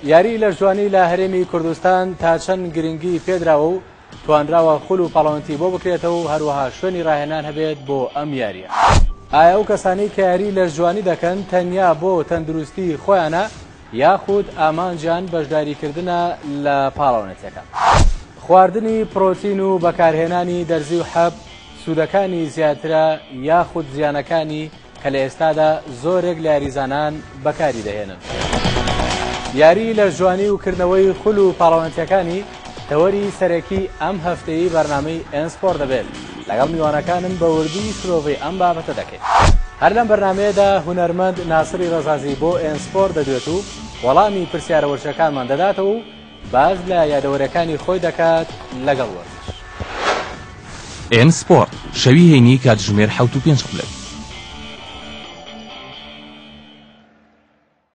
یاری لەشجوانی لە هەرێمی کوردستان تا چەند گرنگی پێدراوە و توانراوە خول و پاڵەوانێتی بۆ بکرێتەوە و هەروەها شوێنی ڕاهێنان هەبێت بۆ ئەم یارییە. ئایا ئەو کەسانەی کە یاری لەشجوانی دەکەن تەنیا بۆ تەندروستی خۆیانە یاخود ئامانجیان بەشداریکردنە لە پاڵەوانێتیەکان؟ خواردنی پرۆتین و بەکارهێنانی دەرزی و حەب سوودەکانی زیاترە یاخود زیانەکانی کە لە ئێستادا زۆرێک لە یاریزانان بەکاری دەهێنن. یاری لەشجوانی و کردنەوەی خول و پاڵەوانێتیەکانی تەوەری سەرەکی ئەم هەفتەیەی بەرنامەی ئێن سپۆرت دەبێت، لەگەڵ میوانەکانم بە وردی شرۆڤەی ئەم بابەتە دەکەین. هەر لەم بەرنامەیەدا هونەرمەند ناسری ڕەزازی بۆ ئێن سپۆرت دەدوێت و وەڵامی پرسیارە وەرزشەکانمان دەداتەوە و باس لە یادەوەرەکانی خۆی دەکات لەگەڵ وەرزش. ئێن سپۆرت، شەوی هەینی کاتژمێر 7:05.